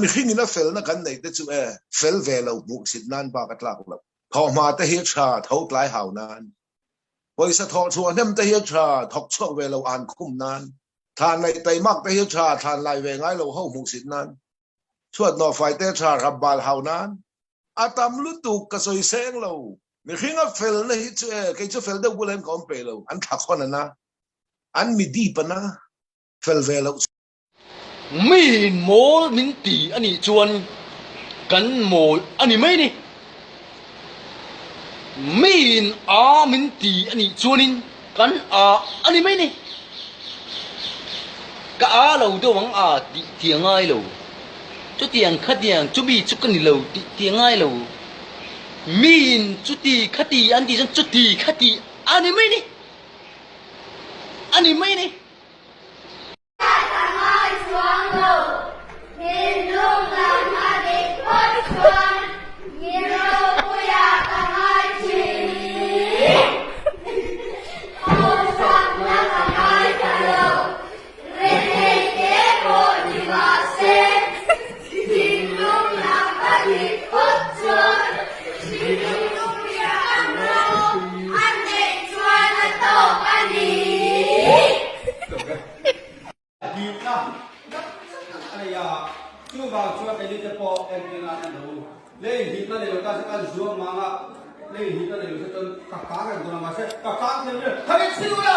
Mihringin a felna kan neih te chu e, fel ve lo hmuh sit nan bak a tlak lo. Thawhhma te hi a tha, tho tlai hau nan. Pawisa thawh chhuah hnem te hi a tha, thawk chhuak ve lo an khum nan. Thlan laih taimak te hi a tha, thlan lai ve ngai lo ho hmuh sit nan. Chhuat nawhfai te a tha, rap bal hau nan. A tam lutuk ka sawi seng lo. Mihring a felna hi chu e, kei chu fel deuh bulah hian ka awm peih lo. An thla khawn a na, an mi dip a na, fel ve loh chu. Miin mawl min ti a nih chuan kan mawl a ni mai ni. Miin a min ti a nih chuanin kan a a ni mai ni. Ka a lo deuh ang a tih ti a ngai lo. Chutiang khatiang chumi chu ka ni lo tih ti a ngai lo. Miin chuti khati an tih chuan chuti khati a ni mai ni. A ni mai ni. Ka ngai chuang lo, thinlung lam a dik phawt chuan mi ropuia ka ngai thin. Hauhsakna ka ngai ta lo, rethei te pawh ni mah se, thinlung lam a dik phawt chuan mi ropuia ka ro a neih chuan a tawk a ni. Dikna a nei a, chuvang chuan keini te pawh entir nan an lo lei hihna nei lo ta se kan zuam mang a, lei hihna nei lo se chuan ka kang reng dawn a, mahse ka kang thei mai lo, han inchhir ula!